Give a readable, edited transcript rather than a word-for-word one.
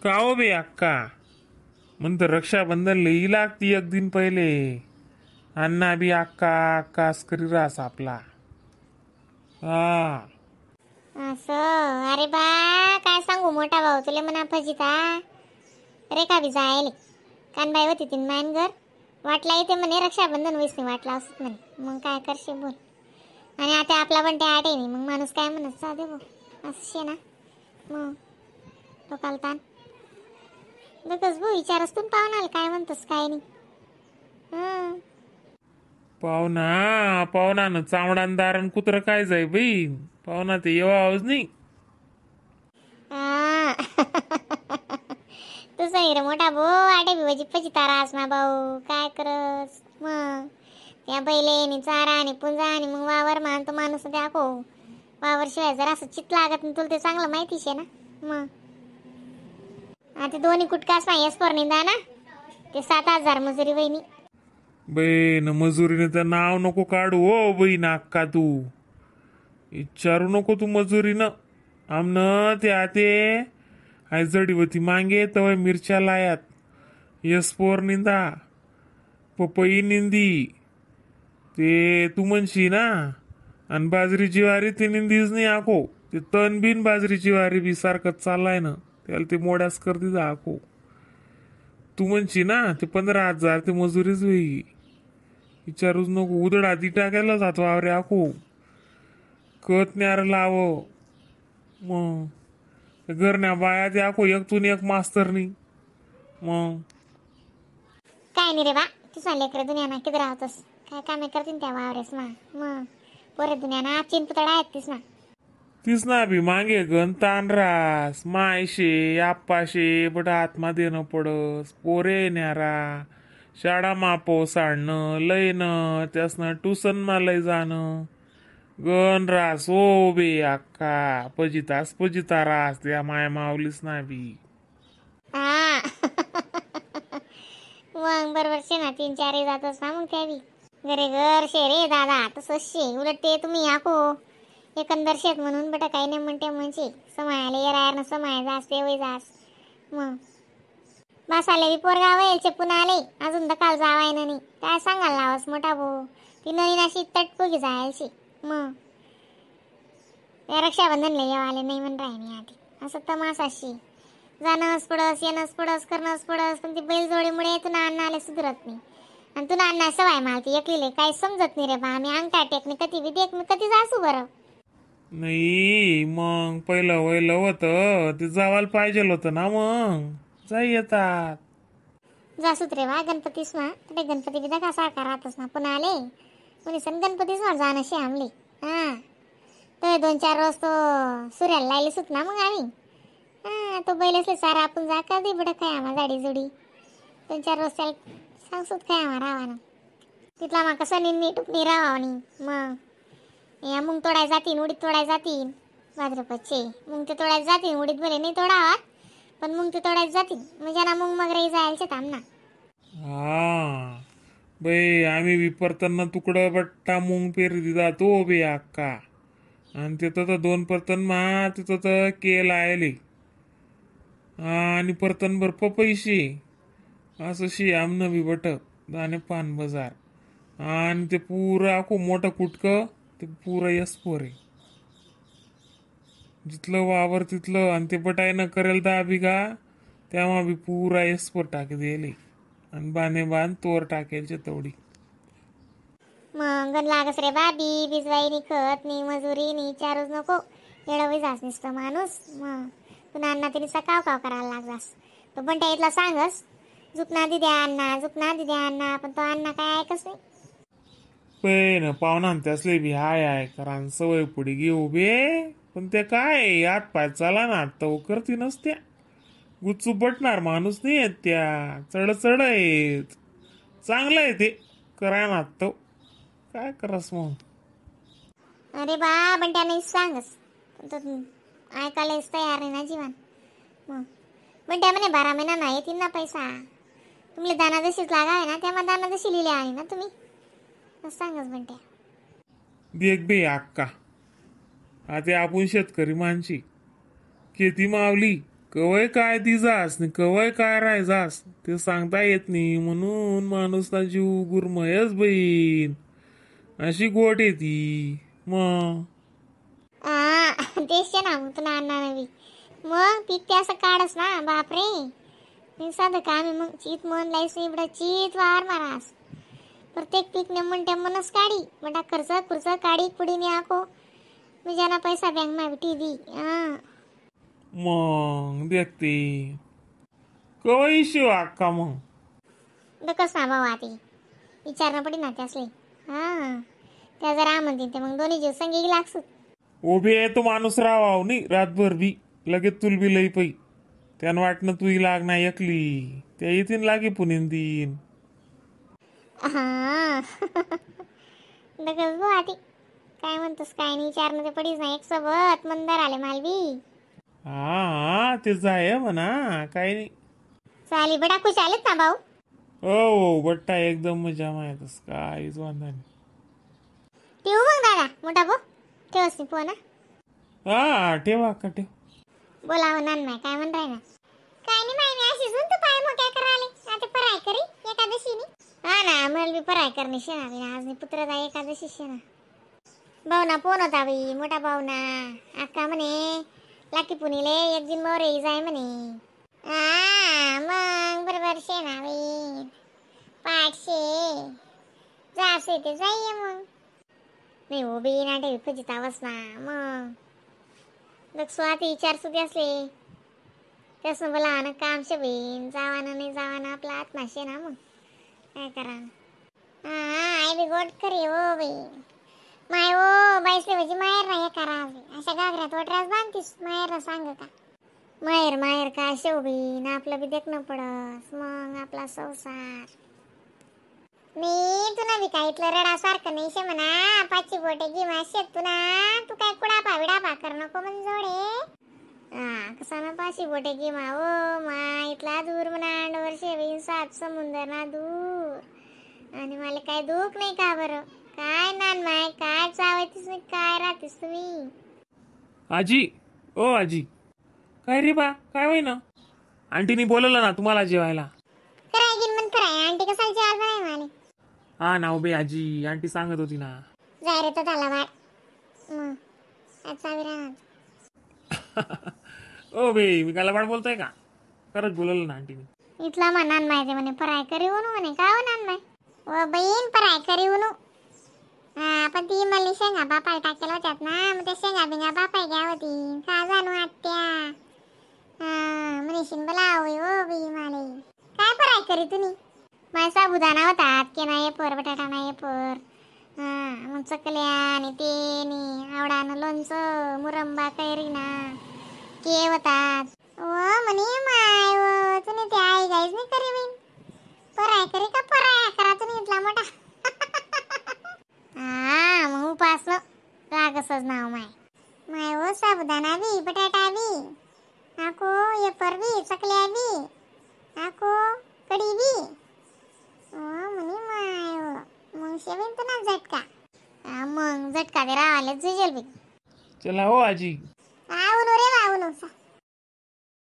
का हो बे अक्का, म्हणतं रक्षाबंधन लई लागती एक दिन पहिले. अण्णा बी अक्का अक्कास करी रास आपला. हा असं अरे बा काय सांगू मोठा भाऊ तुले म्हणा फजिता रेखा बी जायले कानबाई होती तीन मायन घर वाटला येते म्हणे रक्षाबंधन वैसनी वाटला असत म्हणे. मग काय करशे बोल. आणि आता आपला पण ते आठ नाही, मग माणूस काय म्हणत साधे भाऊ असं शे ना. मग लोकाला ताण बघच भाऊ, विचारच तू पाहुणाला काय म्हणतोस काय नाही. हं पाहुणा पाहुणा न चामडान दारण कुत्र काय जाय बाई, पाहुणा ते येवा आवाज नाही. तुझं नाही रे मोठा भाऊ, आठे बी वजी तारास मा भाऊ काय करस. मग त्या बैले आणि चारा आणि पुंजा आणि मग वावर मानतो माणूस दाखव वावर शिवाय जरा असं चित लागत नाही, तुला ते चांगलं माहितीच आहे ना. मग आता दोन्ही कुटकास नाही एसपर निंदा ना ते 7,000 मजुरी वहिनी. बहीण मजुरीने तर नाव नको काढू हो बहीण अक्का, तू विचारू नको तू मजुरीनं. आमनं ते आते आई जडी होती मांगे तवय मिरच्या लायात, यसपोर निंदा पपई निंदी ते तू म्हणशी ना, आणि बाजरीची वारी ते निंदीच नाही आखो, ते तण बिन बाजरीची वारी बी सारखंच चाललाय ना, त्याला ते मोड्यास करती जा आखो. तू म्हणशी ना ते 15,000 ते मजुरीच होई, विचारूच नको. उदड आधी टाकायला जातो वावरे आखो, कत न्यार लाव. मग घरण्या बाया ते आखो एक तून एक मास्तर नाही. मग काय नाही रे बा, तुझा लेकर दुनिया ना किती राहतोस, काय कामे करतील त्या वावरेस मा. मग पोरे दुनिया ना चिनपुतळा आहेत तीस ना. तीच ना बी मागे गण ताण रास मायशे आप्पाशे बट आत्मा देणं पडस, पोरे न्यारा शाळा मापो साडणं लयनं त्यासनं ट्युशन मा लय जाणं गण रास ओ बे अक्का पजितास पजिता रास त्या माया मावलीस ना बी. हा मग बरोबर शे ना, 3-4 जातोस ना मग त्या बी घरे घर शे रे दादा तसंच शे. उलट ते तुम्ही आखो एकंदर शेत म्हणून बेटा काही नाही म्हणते म्हणजे समायाला येरायर ना समाय जास ते वय जास. मग बस आले बी पोरगा वयलचे पुन्हा आले अजून तर काल जावाय ना नाही, काय सांगायला लावस मोठा भाऊ. ती नवीन अशी तटपुगी जायची. मग त्या रक्षाबंधनला येवाले नाही म्हण राहिनी आधी असं तमाशाशी जाणंच पडस येणंच पडस करणंच पडस, पण ती बैलजोडीमुळे तुला अण्णा आले सुधरत नाही. आणि तुला अण्णा सवाय मला ती एकलीले काही समजत नाही रे बा, आम्ही अंगठा टेकणी कधी बी देख मी कधी जासू बरं नाही. मग पहिलं वहिलं होतं ते जावायला पाहिजे होतं ना, मग जाई येतात जासूत रे बा गणपतीस मा. ते गणपती बी दखा सारखा राहतस ना पुन्हा आले कोणी सण गणपतीस मा जाणं शे आमले. हा तो 2-4 रोज तो सूर्याला लायले सुत ना मग आम्ही. हा तो बैल असले सारा आपण जा का दे बडं काय आम्हा जाडी जुडी 2-4 रोज त्याला सांगसूत काय आम्हा राहा ना तिथला मग कसं निन्नी टुकणी राहावं नी. मग या मुंग तोडाय जातीन उडीद तोडाय जातीन भाद्रपदचे मुंग ते तोडायला जातीन, उडीद भले नाही तोडावा पण मुंग ते तोडायला जातीन म्हणजे ना मुंग मग रे जायला थांब ना. हा बाई आम्ही बी परताना तुकडं बट्टा मुंग पेरी दिला तो बे अक्का, आणि तिथं तर 2 परतन मा तिथं तर केल आयले आणि परतनभर पपईशी असं शी आमनं बी बट दाणे पान बाजार आणि ते पुरं आखो मोठं कुटकं ते पुरं यसपोर आहे जिथलं वावर तिथलं. आणि ते बटायनं करेल 10 बिघा तेव्हा बी पुरा यसपोर टाकी दिले आणि बाने बांध तोर टाकेलचे तेवढी. मग गण लागस रे बा बी बिजवाई नी खत नी मजुरी नी चारूच नको येडं जास नुसतं माणूस. मग पुन्हा अण्णा तिने सकाव काव करायला लागलास तो पण त्या इथला सांगस झुकना दिद्या अण्णा झुकना दिद्या अण्णा, पण तो अण्णा काय ऐकच नाही. पण पाहुणा त्यासले बी हाय हाय कारण सवय पुढे घेऊ बे, पण ते काय आत पाय चाला ना तो करती नसत्या गुच्चू बटणार माणूस नाही आहेत त्या चढ चढ आहेत चांगलं आहे ते कराय ना तो काय करस मग. अरे बा पण त्याने सांगस पण तो ऐकायलाच तयार नाही ना जीवन. मग पण त्या म्हणे 12 महिना नाही येतील ना पैसा, तुम्हाला दाना जशीच लागावे ना तेव्हा दाना जशी लिहिले आहे ना तुम्ही सांगच म्हणते. देख बे अक्का आता आपण शेतकरी माणशी खेती मावली कवय काय दिजास नि कवय काय राहायजास ते सांगता येत नाही, म्हणून माणूसना जीव गुरमयच बहीण, अशी गोट येती मग. तेच ना मग तुला अण्णा नवी मग पीक ते असं काढस ना, बापरे साधं काम आहे मग. चीत मन लाईस नाही चीत वार मारास प्रत्येक पीक नेमन टेमनच काढी बटा खर्च खुर्च काढी पुढे आको मी ज्यांना पैसा बँक मा बिटी दी. मग देखते कवय शिव अक्का मग दकस ना भाऊ आती विचारणं पडी ना त्यासले. हा त्या जरा म्हणतील ते मग दोन्ही जीव संगी लागसू. उभे आहे तो माणूस राहाव नाही रातभर बी लगेच तुल बी लई पै त्यानं वाटणं तुही लागणार एकली त्या येतीन लागे पुणेन दिन. हा दकस भाऊ आती काय म्हणतोस काय नाही विचारणं ते पडीच ना, एक सोबत मंदार आले मालवी. हा हा तेच आहे म्हणा काही नाही. चाली बडा खुश आलेत ना भाऊ. हो बट्टा एकदम मजा माहीतच काहीच वांधा नाही. ठेवू मग दादा मोठा भाऊ, ठेवस मी फोन. हा ठेवा का ठेव. बोला हो नान माय काय म्हण राय ना. काय नाही माय मी अशी तू पाय मग काय कराले आता पराय करी एकादशीनी. हा ना मला बी पराय करणे शेणा बी आज पुत्र दा एकादशी शेणा. भाऊना फोन होता बाई मोठा भाऊना, अक्का म्हणे लाकी पुणेले एक दिन मोरे जाय म्हणे. हा मग बरोबर शेणा बाई पाठशे जासे ते जाईये मग. नाही हो बी ना ठेवी फजितावच ना मग मग स्वाती विचार सुद्धा असले त्यासनं बोला ना काम शे बहीण जावाना नाही जावाना आपला आत्मा शे ना मग काय करा. हा आई बी गोड खरी हो बाई माय ओ बाईसले म्हणजे माहेर नाही करा अशा घागऱ्यात वटरास बांधतीस माहेरला सांग का माहेर माहेर का शेव बहीण आपलं बी देखणं पडस मग आपला संसार. मी तुला बी काय इथलं रडासारखं नाही शे म्हणा पाचशे बोटे गिमा शेत तुला तू काय कुडापा विडापा कर नको म्हण जोडे. हा कसा ना पाचशे बोटे गिमा ओ मा इथला दूर म्हणा अंडवर शेवीन सात समुंदर ना दूर आणि मला काय दुःख नाही का बरं काय नान माय काय चावायतीस नाही काय राहतेस तुम्ही. आजी ओ आजी काय रे बा काय होई ना आंटीनी बोलवलं ना तुम्हाला जेवायला. कराय गिन मन कराय आंटी कसाला जेवायला नाही मला. हा ना उभे आजी आंटी सांगत होती ना. जाय रे तो झाला वाट मग आज राहणार. ओ बे मी काला वाट बोलतोय का खरंच बोलवलं ना आंटीनी. इथला मा नान माय ते म्हणे पराय करी उनू म्हणे का हो नान माय ओ बहीण पराय करी उनू. हा पण ती मला शेंगा बापाला टाकेल होत्यात ना मग त्या शेंगा बिंगा बापाय घ्या होती का जाणू आत्या. हा म्हणशीन बोला होय ओ बाई माले काय पराय करी तुम्ही. माझा साबुदाणा होता के नाही पर बटाटा नाही पर. हा मग चकल्या आणि ते नी आवडानं लोणचं मुरंबा कैरी ना के होतात. ओ म्हणे माय ओ तुम्ही ते आई गाईच नाही करी बहीण पराय करी का पराय करा तुम्ही इथला मोठा. हा मग उपास रागसच नाव माय माय ओ साबुदाणा बी बटाटा बी आको एपर बी चकल्या बी आको कढी बी. ओ म्हणे माय ओ मग शेवीन तुला झटका. हा मग झटका ते रावाले झुजेल बी. चला हो आजी.